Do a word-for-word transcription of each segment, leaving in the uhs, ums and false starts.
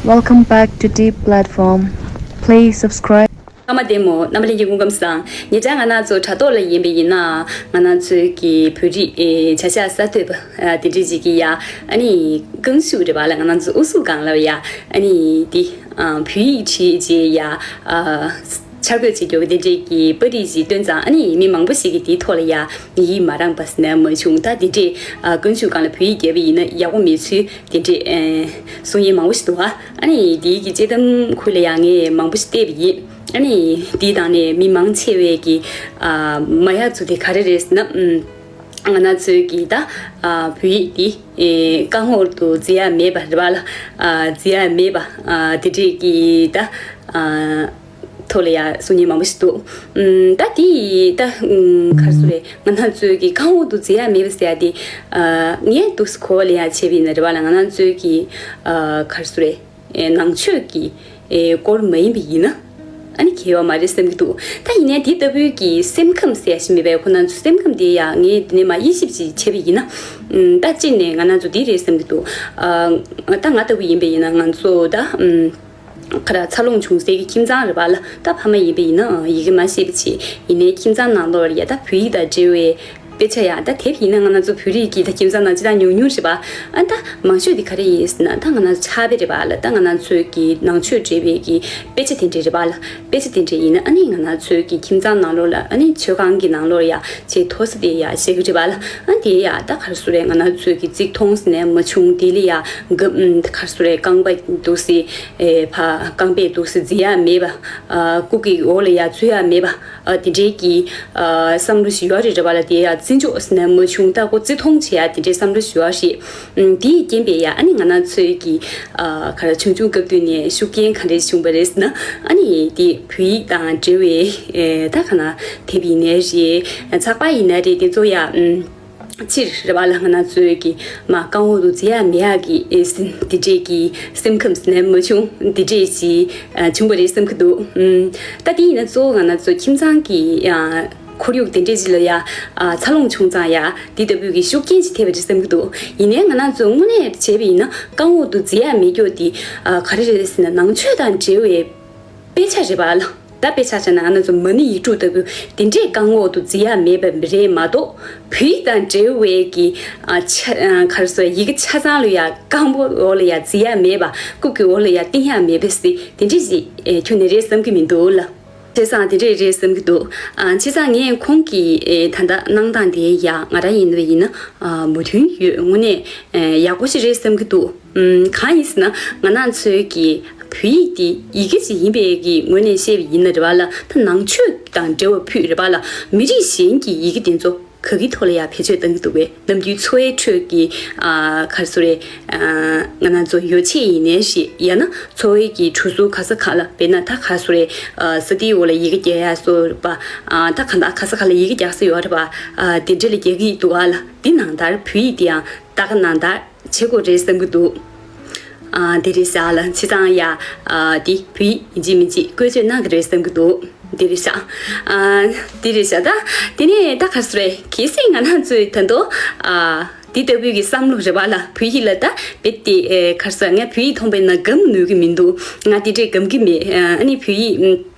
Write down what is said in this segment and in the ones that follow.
Welcome back to Deep Platform. Please subscribe. ཨ་མ་ལྡེ་མོ། རྣམ་པ་ལྷན་རྒྱས་སྐུ་ཁམས་བཟང་། ཉེ་ཆར་ང་རང་ཚོ་དྲ་ཐོག་ལ་ཡིན་པ་ཡིན་ན། ང་རང་ཚོའི་གི་བོད་རིགས་ཨེ་བྱ་གཞག་གསར་གཏོད་པ་ཨ་དེ་འདྲས་ཅིག་གིས་ཡ། ཨ་ནི་རྐང་ཤུགས་རེད་པ་ལ། ང་རང་ཚོ་ཨུ་ཚུགས་སྒང་ལ་ཡ། ཨ་ནི་དེ་ཨ་བོད་ཡིག་བྲིས་རྗེས་ཡ། ཨ་འཆར་འགོད་བྱེད་རྒྱུ་དེ་འདྲས་ཀྱི་པར་རིས་ཅིག་བཏོན་ཙང་། ཨ་ནི་མི་མང་པོ་ཞིག་གིས་དེའི་ཐོག་ལ་ཡ་ཡིད་མ་རངས་པ་ཟེར་ན་མ་བྱུང་། ད་དེ་འདྲས་ཨ་རྐང་ཤུགས་སྒང་ལ་བོད་ཡིག་བརྒྱབ་པ་ཡིན་ན་ཡག་པོ་མེད་ཚུལ་དེ་འདྲས་ཨེ་གསུང་མཁན་མང་པོ་ཞིག་འདུག་ཨ། ཨ་ནི་དེའི་གི་དཔྱད་གཏམ་ཁུལ་ལ་ཡ་ངས་མང་པོ་ཞིག་བལྟས་པ་ཡིན། ཨ་ནི་དེའི་སྟེང་ནས་མི་མང་ཆེ་བས་ཀྱི་ཨ་མ་ཡག་ཚུལ་དེ་ག་རེ་རེད་ཟེར་ན། ཨམ། ང་རང་ཚོའི་གི་ད་ཨ་བོད་ཡིག་འདི་ཨེ་རྐང་འོག་ཏུ་འཛུལ་ཡ་མེད་པ་རེད་པ་ལ། ཨ་འཛུལ་ཡ་མེད་པ་ཨ་དེ་འདྲས་ཀྱི་ད་ཨ་ཐོག་ལ་ཡ་གསུང་མཁན་མང་པོ་ཞིག་འདུག་ཨམ། ད་དེ་ད་ཨམ་ག་རེ་ཟེར་རེད། ང་རང་ཚོའི་གི་རྐང་འོག་ཏུ་འཛུལ་ཡ་མེད་པ་ཟེར་ཡ་དེ་ཨ་ངས་འདུག་སེ་གོ་བ་ལེན་ཡ་བྱས་པ་ཡིན་ན་རེད་པ་ལ། ང་རང་ཚོའི་གི་ཨ་ག་རེ་ཟེར་རེད། ཨེ་ནང་ཆོས་ཀྱི་ཨེ་སྐོར་མ་ཡིན་པ་ཡིན་ན་ཨ་ནི་གལ་ཡོད་མ་རེད་བསམ་གྱི་འདུག་ད་ཡིན་ནའི་དེ་ལྟ་བུའི་གི་སེམས་ཁམས་ཟེར་ཡ་ཞིག་མེད་པས། ཁོ་ན་ཚོ་སེམས་ཁམས་དེ་ཡང་ངས་འདི་ནས་མར་དབྱེ་ཞིབ་ཅིག་བྱས་པ་ཡིན་ན། ཨམ། ད་གཅིག་ནས་ང་རང་ཚོ་འདི་རེད་བསམ་གྱི་འདུག་ཨ་ད་ང་ལྟ་བུ་ཡིན་པ་ཡིན་ན་ང་ཚོ་ད་ཨམ་ག་རེ་འཚར་ལོངས་བྱུང་སའི་གི་ཁྱིམ་ཚང་རེད་པ་ལ། ད་ཕ་མ་ཡིན་པ་ཡིན་ན་ཡི་གེ་མ་ཤེས་པ་ཅིག་ཡིན་ནའི་ཁྱིམ་ཚང་ནང་ལོགས་ལ་ཡ་ད་བོད་ཡིག་དང་འབྲེལ་བའི་དཔེ་ཆ་ཡང་ད་དེབ་ཡིན་ན་ང་རང་ཚོ་བོད་རིགས་ཀྱི་ད་ཁྱིམ་ཚང་ནང་སྤྱིར་བཏང་ཉུང་ཉུང་རེད་པ། ཨ་ད་མང་ཤོས་དེ་ག་རེ་ཡིན་ཟེར་ན། ད་ང་རང་ཚོ་ཕྱག་དཔེ་རེད་པ་ལ། ད་ང་རང་ཚོའི་གི་ནང་ཆོས་འབྲེལ་བའི་གི་དཔེ་ཆ་དེ་འདྲས་རེད་པ་ལ། དཔེ་ཆ་དེ་འདྲས་ཡིན་ན་ཨ་ནི་ང་རང་ཚོའི་གི་ཁྱིམ་ཚང་ནང་ལོགས་ལ། ཨ་ནི་མཆོད་ཁང་གི་ནང་ལོགས་ལ་ཡ་ཆེས་མཐོ་ས་དེ་ཡ་བཞག་གི་རེད་པ་ལ། ཨ་དེ་ཡ་ད་ག་རེ་ཟེར་རེད། ང་རང་ཚོའི་གི་རྩིག་མཐོང་ཟེར་ན་མ་བྱུང་། དེ་ལ་ཡ་ག་ཨམ་ག་རེ་ཟེར་རེད། རྐང་པ་འདུག་སེ་ཨེ་ཕ་རྐང་པས་འདུག་སེ་འཛུལ་ཡ་མེད་པ། ཨ་སྐུ་གི་འོག་ལ་ཡ་འཛུལ་ཡ་མེད་པ། ཨ་དེ་འདྲའི་གི་ཨ་བསམ་བློ་ཞིག་ཡོད་རེད་རེད་པ་ལ། དེ་ཡ་བརྩི་འཇོག་ཟེར་ན་མ་བྱུང་། ད་ཁོ་བརྩི་མཐོང་བྱེད་ཡ་དེ་འདྲའི་བསམ་བློ་ཞིག་ཡོད་རེད། ཨམ་དེའི་རྐྱེན་པས་ཡ་ཨ་ནི་ང་རང་ཚོའི་གི་ཨ་ག་རེ་ཆུང་ཆུང་སྐབས་དུས་ནས་ཤུགས་རྐྱེན་ག་འདྲས་བྱུང་བ་རེད་ཟེར་ན། ཨ་ནི་དེ་བོད་ཡིག་དང་འབྲེལ་བའི་ཨེ་ད་ག་ན་དེབ་ཡིན་ནའི་རེད། ཚགས་པར་ཡིན་ནའི་རེད། དེ་ཚོ་ཡ་ཨམ་སྤྱིར་རེད་པ་ལ། ང་རང་ཚོའི་གི་མ་རྐང་འོག་ཏུ་འཛུལ་ཡ་མེད་ཡ་གི་ཨེ་སེམས་དེ་འདྲས་ཀྱི་སེམས་ཁམས་ཟེར་ན་མ་བྱུང་། དེ་འདྲས་ཞིག་ཨ་བྱུང་བ་རེད་བསམ་གྱི་འདུག་ཨུམ། ད་དེ་ཡིན་ན་གཙོ་བོ་ང་རང་ཚོ་ཁྱིམ་ཚང་གི་ཨ་ཁོར་ཡུག་དེ་འདྲས་ཅིག་ལ་ཡ་ཨ་འཚར་ལོངས་བྱུང་ཙང་ཡ་དེ་ལྟ་བུའི་གི་ཤུགས་རྐྱེན་ཅིག་ཐེབས་པ་རེད་བསམ་གྱི་འདུག་ཡིན་ནའི་ང་རང་ཚོ་དངོས་གནས་བྱས་པ་ཡིན་ན་རྐང་འོག་ཏུ་འཛུལ་ཡ་མེད་རྒྱུ་དེ་ཨ་ག་རེ་རེད་ཟེར་ན། ནང་ཆོས་དང་འབྲེལ་བའི་དཔེ་ཆ་རེད་པ་ལ། ད་དཔེ་ཆ་བཞག་ན་ང་རང་ཚོ་མ་ཎི་ཡིག་དྲུག་ལྟ་བུ་དེ་འདྲས་རྐང་འོག་ཏུ་འཛུལ་ཡ་མེད་པ་རེད་མ་གཏོགས། བོད་ཡིག་དང་འབྲེལ་བའི་གི་ཨ་ཆ་ཨ་ག་རེ་ཟེར། ཡི་གེ་ཆ་ཚང་ལ་ཡ་རྐང་པའི་འོག་ལ་ཡ་འཛུལ་ཡ་མེད་པ། རྐུབ་ཀྱི་འོག་ལ་ཡ་བཏིང་ཡ་མེད་པ་ཟེར་དེ་འདྲས་ཞིག་ཨེ་ཁྱོན་ནས་རེད་བསམ་གྱི་མི་འདུག་ལ། བྱས་ཙང་དེ་འདྲས་རེད་བསམ་གྱི་འདུག་ཨ་བྱས་ཙང་ངས་ཁོང་གི་ཨེ་ད་ལྟ་གནང་སྟངས་དེ་ཡ་ང་རང་ཡིན་པ་ཡིན་ན་ཨ་མོས་མཐུན་ཡོད། དངོས་གནས་ཨེ་ཡག་པོ་ཞིག་རེད་བསམ་གྱི་འདུག་ཨུམ། གང་ཡིན་ཟེར་ན་ང་རང་ཚོའི་གི་བོད་ཡིག་འདི་ཡི་གེ་ཞིག་ཡིན་པའི་གི་ངོས་ནས་བཤད་པ་ཡིན་ན་རེད་པ་ལ། ད་ནང་ཆོས་དང་འབྲེལ་བ་ཕུད་རེད་པ་ལ། མི་རིགས་གཞན་གྱི་ཡི་གེ་དེ་ཚོ་ག་གི་ཐོག་ལ་ཡ་བེད་སྤྱོད་གཏང་གི་འདུག་པས། ནམ་རྒྱུན་འཚོ་བའི་ཁྲོད་ཀྱི་ཨ་ག་རེ་ཟེར་རེད། ཨ་ང་རང་ཚོ་ཡོ་ཆས་ཡིན་ནའི་ཞིག་ཡང་ན་འཚོ་བའི་གི་གྲུ་ཟུར་ག་ས་ག་ལ། དཔེར་ན་ད་ག་རེ་ཟེར་རེད། ཨ་ས་དེའི་འོག་ལ་ཡི་གེ་རྒྱག་ཡ་སོགས་རེད་པ། ཨ་ད་ག་ད་ག་ས་ག་ལ་ཡི་གེ་རྒྱག་ས་ཡོད་རེད་པ། ཨ་དེ་འདྲ་ལ་རྒྱག་གི་འདུག་ཨ་ལ། འདི་ནང་ལྟར་བོད་ཡིག་འདི་ཡང་ད་ག་ནང་ལྟར་བྱེད་དགོས་རེད་བསམ་གྱི་འདུག་ཨ་འདི་རེད་ཤག་ལ། བྱས་ཙང་ཡ་ཨ་འདི་བོད་ཡིག་ཡིན་གཅིག་མིན་གཅིག་བཀོལ་སྤྱོད་གནང་གི་རེད་བསམ་གྱི་འདུག་འདི་རེད་ཤག་ཨ་འདི་རེད་ཤག་ད་དེ་ནས་ད་ག་རེ་ཟེར་རེད། གལ་སྲིད་ང་རང་ཚོས་ད་དུང་ཨ་འདི་ལྟ་བུའི་གི་བསམ་བློ་རེད་པ་ལ། བོད་ཡིག་ལ་ད་རྦད་དེ་ཨེ་ག་རེ་ཟེར། ངས་བོད་ཡིག་མཐོང་པ་ཡིན་ན་སྒམ་ནུས་གི་མི་འདུག་ང་དེ་འདྲས་སྒམ་གི་མེད། ཨ་ནི་བོད་ཡིག་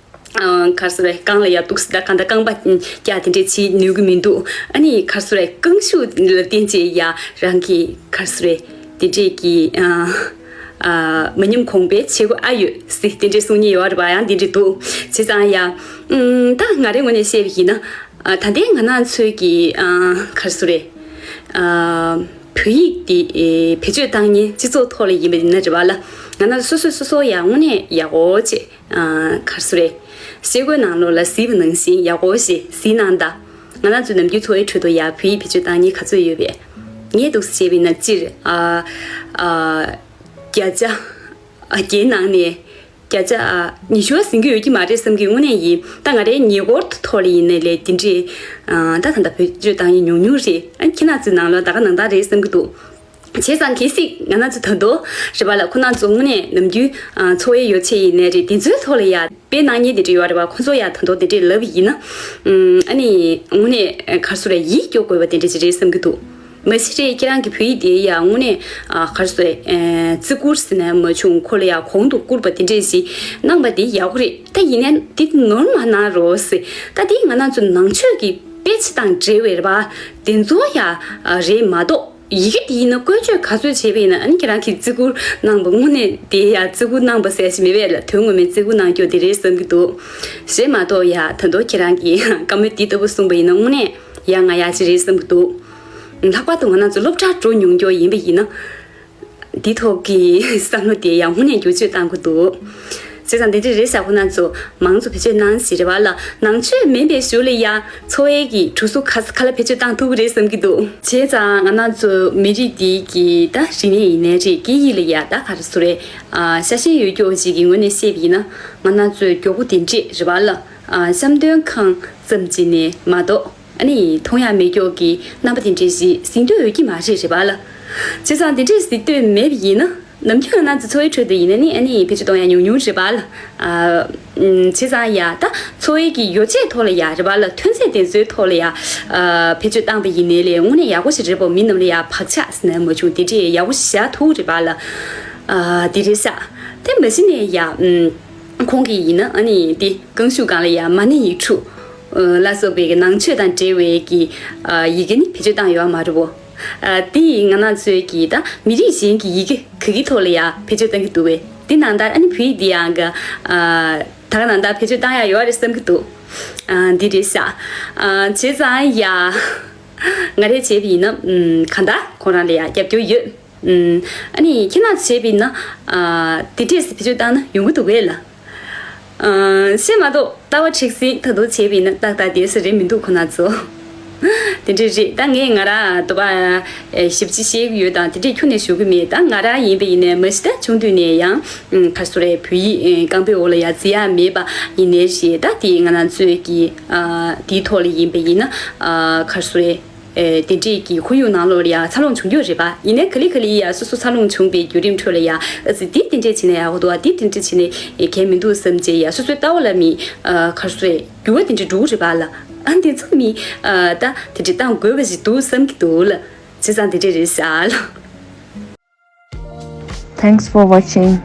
ཨ་ག་རེ་ཟེར་རེད། རྐང་ལ་ཡ་འདུག་སེ་ད་གང་ལྟར་རྐང་པ་རྒྱག་དེ་འདྲས་བྱེད་ནུས་གི་མི་འདུག་ཨ་ནི་ག་རེ་ཟེར་རེད། རྐང་ཤུགས་ལ་བརྟེན་བྱས་ཡ་རང་གི་ག་རེ་ཟེར་རེད། དེ་འདྲས་ཀྱི་ཨ་ཨ་མ་ཉམས་གོང་འཕེལ་བྱེད་དགོས་ཨ་ཡོད་ཟེར་དེ་འདྲས་གསུང་མཁན་ཡོད་རེད་པ། ཡང་དེ་འདྲས་འདུག་བྱས་ཙང་ཡ་ཨུམ་ད་ང་རའི་ངོས་ནས་བཤད་པ་ཡིན་ན། ཨ་ད་ལྟའི་ང་རང་ཚོའི་གི་ཨ་ག་རེ་ཟེར་རེད། ཨ་བོད་ཡིག་འདི་ཨེ་བེད་སྤྱོད་བཏང་མཁན་སྤྱི་ཚོགས་ཐོག་ལ་ཡིན་པ་ཡིན་ན་རེད་པ་ལ། ང་རང་སོ་སོས་སོ་སོ་ཡ་དངོས་གནས་ཡག་པོ་བྱས། ཨ་ག་རེ་ཟེར་རེད། ཤེལ་སྒོའི་ནང་ལོགས་ལ་གཟིགས་པ་ནང་བཞིན་ཡག་པོ་ཞིག་གཟིགས་གནང་དང་། ང་རང་ཚོའི་ནམ་རྒྱུན་འཚོ་བའི་ཁྲོད་དུ་ཡ་བོད་ཡིག་བེད་སྤྱོད་བཏང་མཁན་ག་ཚོད་ཡོད་པས། ངས་འདུག་སེ་བྱས་པ་ཡིན་ན་སྤྱིར་ཨ་ཨ་བརྒྱ་ཆ་ཨ་བརྒྱའི་ནང་ནས་བརྒྱ་ཆ་ཨ་ཉི་ཤུ་བ་ཟིན་གྱི་ཡོད་ཀྱི་མ་རེད་བསམ་གྱི་དངོས་གནས་ཡིན། ད་ང་རའི་ཉེ་འཁོར་ཐོག་ལ་ཡིན་ནའི་ལས་དེ་འདྲས་ཨ་ད་ད་ལྟ་བེད་སྤྱོད་བཏང་མཁན་ཉུང་ཉུང་རེད། ཨ་ཁྱེད་རང་ཚོའི་ནང་ལོགས་ད་ག་ནང་ལྟར་རེད་བསམ་གྱི་འདུག་བྱས་ཙང་གལ་སྲིད་ང་རང་ཚོ་ད་དུང་རེད་པ་ལ། ཁོ་རང་ཚོ་དངོས་གནས་ནམ་རྒྱུན་ཨ་འཚོ་བའི་ཡོ་ཆས་ཡིན་ནའི་རེད། དེ་ཚོའི་ཐོག་ལ་ཡ་དཔེ་གནང་མཁན་དེ་འདྲ་ཡོད་རེད་པ། ཁོ་ཚོ་ཡ་ད་དུང་དེ་འདྲས་ལབ་ཡིན་ན། ཨ་ནི་དངོས་གནས་ག་རེ་ཟེར་རེད། ཡིད་སྐྱོ་དགོས་པ་དེ་འདྲ་ཅིག་རེད་བསམ་གྱི་འདུག་མ་གཞི་རེད། ཁྱེད་རང་གི་བོད་ཡིག་དེ་ཡང་དངོས་གནས་ཨ་ག་རེ་ཟེར། ཨེ་བརྩི་བཀུར་ཟེར་ན་མ་བྱུང་། ཁོ་ལ་ཡང་གོང་དུ་བཀུར་བ་དེ་འདྲས་ཞིག་གནང་བ་དེ་ཡག་པོ་རེད། ད་ཡིན་ནའི་འདི་ནོར་མ་གནང་རོགས་ཟེར། ད་འདི་ང་རང་ཚོ་ནང་ཆོས་ཀྱི་དཔེ་ཆ་དང་འབྲེལ་བའི་རེད་པ། དེ་ཚོ་ཡང་རེད་མ་གཏོགས། ཡི་གེ་དེ་ཡིན་ན་བཀོལ་སྤྱོད་ག་ཚོད་བྱས་པ་ཡིན་ན། ཨ་ནི་ཁྱེད་རང་གིས་བརྩི་བཀུར་གནང་བ་དངོས་གནས་དེ་ཡང་བརྩི་བཀུར་གནང་བ་ཟེར་ཞིག་མེད་པས་ལ། དོན་ངོ་མའི་བརྩི་བཀུར་གནང་རྒྱུ་དེ་རེད་བསམ་གྱི་འདུག། རེད་མ་གཏོགས་ཡ་ད་དུང་ཁྱེད་རང་གིས་བཀའ་མོལ་འདི་ལྟ་བུ་གསུངས་པ་ཡིན་ན་དངོས་གནས་ཡ་ང་ཡ་ཅིག་རེད་བསམ་གྱི་འདུག། ལྷག་པར་དུ་ང་རང་ཚོ་སློབ་གྲྭར་འགྲོ་མྱོང་རྒྱུ་ཡིན་པ་ཡིན་ན། འདི་ཐོག་གི་བསམ་བློ་དེ་ཡང་དངོས་གནས་བསྒྱུར་བཅོས་གཏང་དགོས་འདུག། བྱས་ཙང་འདི་འདྲ་རེད་ཤག། ཁོ་རང་ཚོ་མང་ཚོགས་བེད་སྤྱོད་གནང་ཞིག་རེད་པ་ལ། ནང་ཆོས་མིན་པའི་ཞོར་ལ་ཡང་འཚོ་བའི་གི་གྲུ་གཟུངས་ཁ་ཁ་ལ་བེད་སྤྱོད་གཏང་ཐུབ་ཀྱི་རེད་བསམ་གྱི་འདུག། བྱས་ཙང་ང་རང་ཚོ་མི་རིགས་འདི་གི་ད་རིག་གནས་ཡིན་ནའི་རེད། སྐད་ཡིག་ལ་ཡང་ད་ག་རེ་ཟེར་རེད། ཨ་ཤ་ཞེན་ཡོད་རྒྱུ་ཅིག་གི་ངོས་ནས་བཤད་པ་ཡིན་ན། ང་རང་ཚོའི་མགྱོགས་པོ་དེ་འདྲས་རེད་པ་ལ། ཨ་བཤམས་སྟོན་ཁང་ཙམ་ཅིག་ནས་མ་གཏོགས། ཨ་ནི་མཐོང་ཡ་མེད་མགྱོགས་ཀྱི་རྣམ་པ་དེ་འདྲས་ཞིག་གཟིགས་འདོད་ཡོད་ཀྱི་མ་རེད་རེད་པ་ལ། བྱས་ཙང་དེ་འདྲས་གཟིགས་འདོད་མེད་པ་ཡིན་ན། ནམ་རྒྱུན་ང་རང་ཚོ་འཚོ་བའི་ཁྲོད་དུ་ཡིན་ན་ནི་ཨ་ནི་བེད་སྤྱོད་གཏོང་ཡ་ཉུང་ཉུང་རེད་པ་ལ། ཨ་ཨམ་བྱས་ཙང་ཡ་ད་འཚོ་བའི་གི་ཡོ་བྱད་ཐོག་ལ་ཡ་རེད་པ་ལ། ཐོན་རྫས་དེ་ཚོའི་ཐོག་ལ་ཡ་ཨ་བེད་སྤྱོད་བཏང་པ་ཡིན་ནའི་ལས་དངོས་གནས་ཡག་པོ་ཞིག་རེད་པ། མི་རྣམས་ལ་ཡ་བག་ཆགས་ཟེར་ན་མ་བྱུང་། དེ་འདྲས་ཡག་པོ་ཞིག་བཞག་ཐུབ་རེད་པ་ལ། ཨ་དེ་རེད་ཤག། དེ་མ་གཞི་ནས་ཡ་ཨམ། ཁོང་གིས་ཡིན་ན་ཨ་ནི་དེ་རྐང་གཞུ་སྒང་ལ་ཡ་མ་ཎི་ཡིག་དྲུག་ལ་སོགས་པའི་གི་ནང་ཆོས་དང་འབྲེལ་བའི་གི་ཡི་གེ་ནི་བེད་སྤྱོད་བཏང་ཡོད་མ་རེད་པོ། དེ་ཡིས་ང་རང་ཚོའི་གི་ད་མི་རིགས་གཞན་གྱི་ཡི་གེ་ག་གི་ཐོག་ལ་ཡ་བེད་སྤྱོད་བཏང་གི་འདུག་པས། དེ་ནང་ལྟར་ཨ་ནི་བོད་ཡིག་འདི་ཡང་གི་ད་ག་ནང་ལྟར་བེད་སྤྱོད་བཏང་ཡ་ཡོད་རེད་བསམ་གི་འདུག། འདི་རེད་ཤག། བྱས་ཙང་ཡ་ང་རས་བྱས་པ་ཡིན་ན་གང་ལྟར་ཁོང་རང་ལ་ཡ་རྒྱབ་སྐྱོར་ཡོད། ཨ་ནི་ཁྱེད་རང་ཚོས་བྱས་པ་ཡིན་ན་དེ་འདྲས་བེད་སྤྱོད་བཏང་ན་ཡོང་གི་འདུག་གས་ལ། བཤད་མ་གཏོགས་ལྟ་བ་མཁྲེགས་སེ་ད་དུང་བྱས་པ་ཡིན་ན་ཏག་ཏག་དེ་སུ་རེད་མི་འདུག། ཁོ་ན་ཚོ་དེ་འདྲས་རེད། ད་ངས་ང་རང་དོ་པ་ཞིབ་ཅིག་བཤད་གི་ཡོད་དང་དེ་འདྲས་ཁྱོན་ནས་ཞུ་གི་མེད། ད་ང་རང་ཡིན་པ་ཡིན་ནའི་མ་གཞི་ད་ཆུང་དུས་ནས་ཡང་ག་རེ་ཟེར་རེད། བོད་ཡིག་རྐང་པའི་འོག་ལ་ཡ་བརྩི་ཡ་མེད་པ་ཡིན་ནའི་རེད། ད་དེ་ང་རང་ཚོའི་གི་དེའི་ཐོག་ལ་ཡིན་པ་ཡིན་ན་ག་རེ་ཟེར་རེད། ཨེ་དེ་འདྲས་ཀྱི་ཁོར་ཡུག་ནང་ལོགས་ལ་ཡ་འཚར་ལོངས་བྱུང་རྒྱུ་རེད་པ། ཡིན་ནའི་ག་ལེ་ག་ལེ་ཡ་སོ་སོ་འཚར་ལོངས་བྱུང་བའི་བརྒྱུད་རིམ་ཁྲོད་ལ་ཡ་ཨ་ཙི་འདི་དེ་འདྲས་བྱས་ན་ཡག་པོ་འདུག། ཨ་འདི་དེ་འདྲས་བྱས་ནས་ཨེ་གལ་མི་འདུག་བསམ་བྱས་ཡ་སོ་སོའི་ལྟ་བ་ལ་མི་ཨ་ག་རེ་ཟེར་རེད། འགྱུར་བ་དེ་འདྲས་འགྲོ་གི་རེད་པ་ལ། ཨ་འདི་ཚོ་མི་ཨ་ད་དེ་འདྲས་བཏང་དགོས་པ་ཞིག་འདུག་བསམ་གྱི་འདུག་ལ། བྱས་ཙང་དེ་འདྲས་རེད་ཤག་ལ། Thanks for watching.